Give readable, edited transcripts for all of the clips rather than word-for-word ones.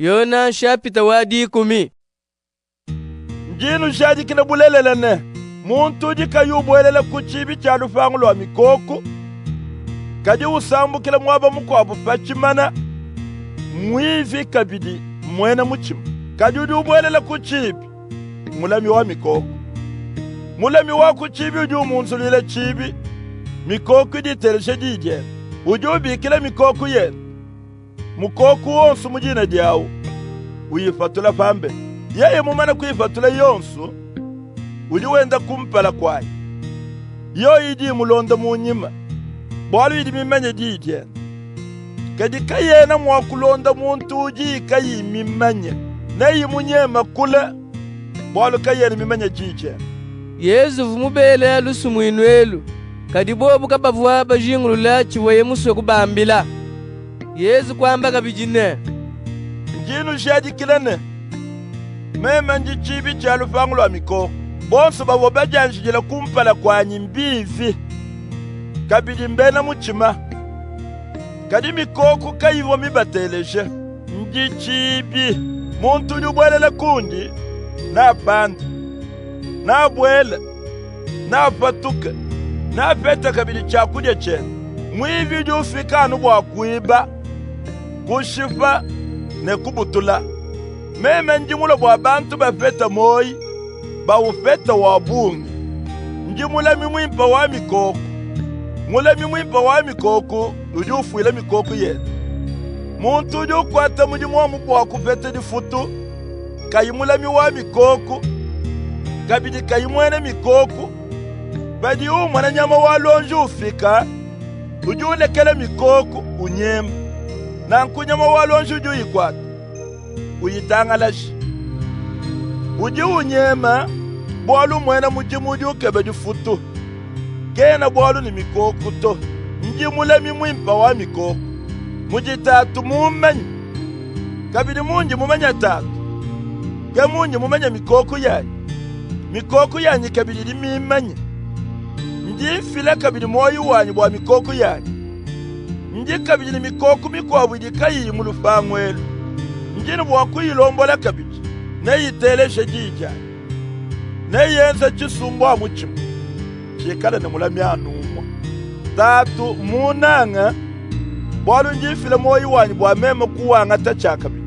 Yona nshapita wa dikumi. Ndi nujadikila bulelela ne, muntu udi kayi ubuelela ku tshiibi tshia lupangu lua mikoku, kadi usambukila muaba mukuabu pa tshimana, mmuivi kabidi mmuena mutshima. Kadi udi ubuelela ku tshiibi, mmulami wa mikoku. Mulami wa ku tshiibi udi umunzuluila tshiibi, mikoku idi iteleja diyi diende. Udi ubikila mikoku yende, mukoku wonsu mu dina diawu, uyipatula pambelu. Yeye mumane kuyipatula yonsu, udi wenda kumpala kuayi. Yoyi idi imulonda mu nyima, bualu idi mimanye diyi diende. Kadi kayena mua kulonda muntu udi kayi mimanye, neyimunyeme kule, bualu kayena mimanye diyi diende. Yezu uvua mubele lusumuinu elu, kadi bobu kabavua bajingulula tshivuaye musue kubambila. Yezu kuamba kabidi ne, Ndi nujadikila ne, meme ndi tshiibi tshia lupangu lua mikoko. Bonso bavua badianjidila kumpala kuanyi mbivi, kabidi mbena mutshima, kadi mikoko kayivua mibateleje. Ndi tshiibi. Muntu udi ubuelela kundi neapande, neabuele, neapatuke, neapete kabidi tshiakudia tshiende. Muivi udi ufika anu bua kuiba, kushipa ne kubutula. Meme ndi mulue bua bantu bapete muoyi, baupete wa bungi. Ndi mulami muimpe wa mikoko. Mulami muimpe wa mikoko udi ufuila mikoko yende. Muntu udi ukuata mudimu amu bua kupeta difutu, kayi mulami wa mikoko, kabidi kayi muena mikoko, padiye umona nyama wa luonji ufika, udi ulekela mikoko unyema. Nanku nyama wa luonji udi uyikuata, uyitangalaja. Udi unyema bualu muena mudimu udi ukeba difutu, kena bualu ne mikoko to. Ndi mulami muimpe wa mikoko, mudi Tatu mummanye, kabidi mundi mumanye Tatu, ke mundi mumanye mikoko yanyi. Mikoko yanyi kabidi idi mimmanye. Ndi mfila kabidi muoyo wanyi bua mikoko yanyi. Ndi kabidi ne mikoko mikuabu idi kayiyi mu lupangu elu. Ndi ne bua kuyilombola kabidi, neyiteleje diyi dianyi. Neyenze tshisumbu amu tshimue, tshikale ne mulami anu umue. Tatu mmunnange, bualu ndi mfila muoyo wanyi bua meme kuwangata tshiakabidi.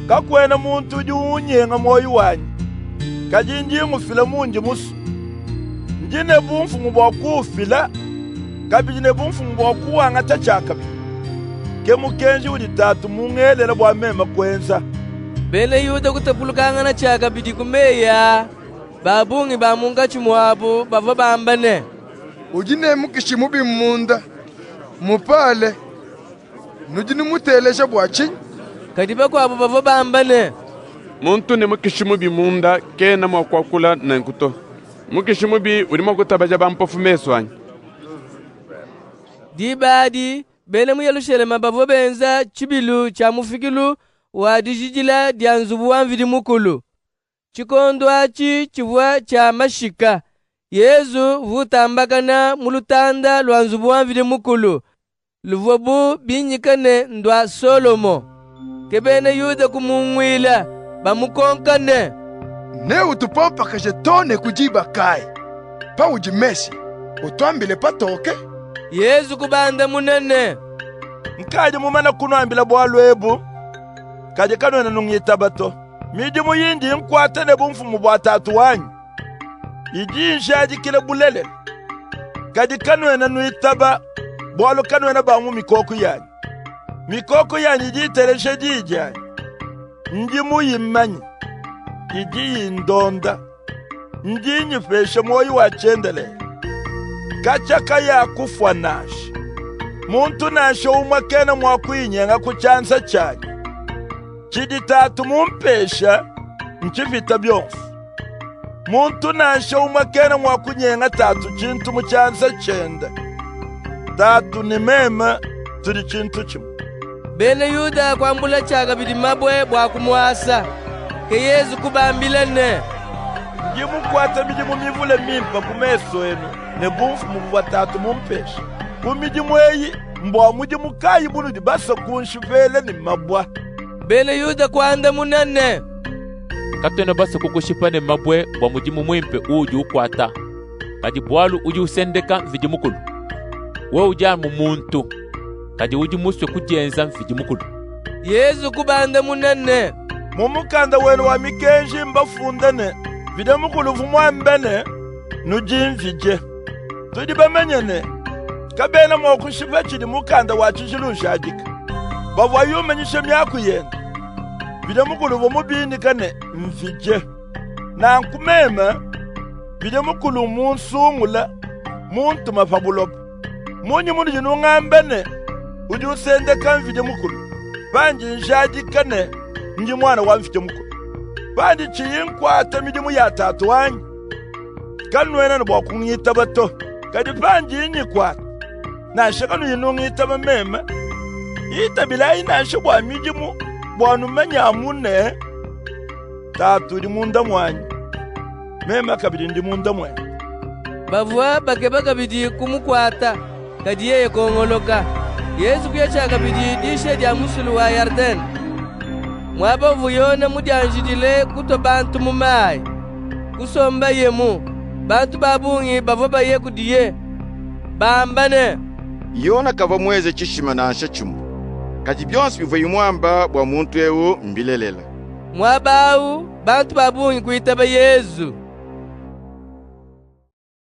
Kakuena muntu udi unnyenga muoyo wanyi, kadi ndi ngufila mundi musue. Ndi ne bumfumu bua kuufila, kabidi ne bumfumu bua kuwangata tshiakabidi. Ke mukenji udi Tatu mungelele bua meme kuenza. Bena Yuda kutapulukangana tshiakabidi ku meyi aa. Ba bungi ba munkatshi muabu bavua bamba ne, Udi ne mukishi mubi munda, mmupale. Nudi numuteleja bua tshinyi? Kadi bakuabu bavua bamba ne, Muntu ne mukishi mubi munda kena mua kuakula nenku to. Mukishi mubi udi mua kutabaja bampofu mesu anyi? Diba adi bena mu Yelushalema bavua benza tshibilu tshia mufikilu wa dijidila dia nzubu wa Mvidi Mukulu. Tshikondo atshi tshivua tshia mashika. Yezu uvua utambakana mu lutanda lua nzubu wa Mvidi Mukulu, luvuabu binyika ne ndua Solomo. Ke bena Yuda kumunguila, bamukonka ne, Neutupampakaje too ne ku diba kaayi? Paudi Mesiya, utuambile patoke. Yezu kubandamuna ne, Nkadi mumane kunuambila bualu ebu, kadi kanuena nungitaba to. Midimu indi nkuata ne bumfumu bua Tatu wanyi idi injadikila bulelela. Kadi kanuena nuitaba, bualu kanuena ba mu mikoko yanyi. Mikoko yanyi idi iteleja diyi dianyi. Ndi muyimanye, idi indonda. Ndi nyipesha muoyo wa tshiendelele. Katshia kayakufua nansha. Muntu nansha umue kena mua kuyinyenga ku tshianza tshianyi. Tshidi Tatu mumpesha ntshipite bionso. Muntu nansha umue kena mua kunyenga Tatu tshintu mu tshianza tshiende. Tatu ne meme tudi tshintu tshimue. Bena Yuda kuambula tshiakabidi mabue bua kumuasa. Ke Yezu kubambila ne, Ndi mukuate midimu mivule mimpe ku mesu enu ne bumfumu buvua Tatu mumpeshe. Ku midimu eyi mbua mudimu kayi bunudi basue kunshipela ne mabue? Bena Yuda kuandamuna ne, Katuena basue kukushipa ne mabue bua mudimu muimpe uudi ukuata, kadi bualu udi usendeka Mvidi Mukulu. Wewe udi amu muntu, kadi udi musue kudienza Mvidi Mukulu. Yezu kubandamuna ne, Mu mukanda wenu wa mikenji mbafunde ne, Mvidi Mukulu uvua muambe ne, Nudi mvidie. Tudi bamanye ne, kabena mua kushipa tshidi mukanda wa tshijila ujadika. Bavuaye umanyisha miaku yende, Mvidi Mukulu uvua mubinyike ne, mvidie. Nanku meme, Mvidi Mukulu mmunsungule, muntume pa buloba. Munyi munudi nungamba ne, udi usendeka Mvidi Mukulu, pandi njadika ne, ndi Muana wa Mvidi Mukulu? Pandi tshiyi nkuata midimu ya Tatu wanyi, kanuena ne bua kungitaba to. Kadi pandi nyikuata, nansha kanuyi nungitaba meme, itabilayi nansha bua midimu, bua numanye amu ne, Tatu udi munda muanyi, meme kabidi ndi munda muende. Bavua bakeba kabidi kumukuata, kadi yeye kongoloka. Yezu kuya tshiakabidi dishiya dia musulu wa Yardene, muaba uvua Yone mudianjidile kutua bantu mu mayi. Kusombayemu. Bantu ba bungi bavua baye kudiye, bamba ne, Yone kavua muenze tshishima nansha tshimue, kadi bionso bivuaye muambe bua muntu eu mbilelela. Muaba awu bantu ba bungi kuitaba Yezu.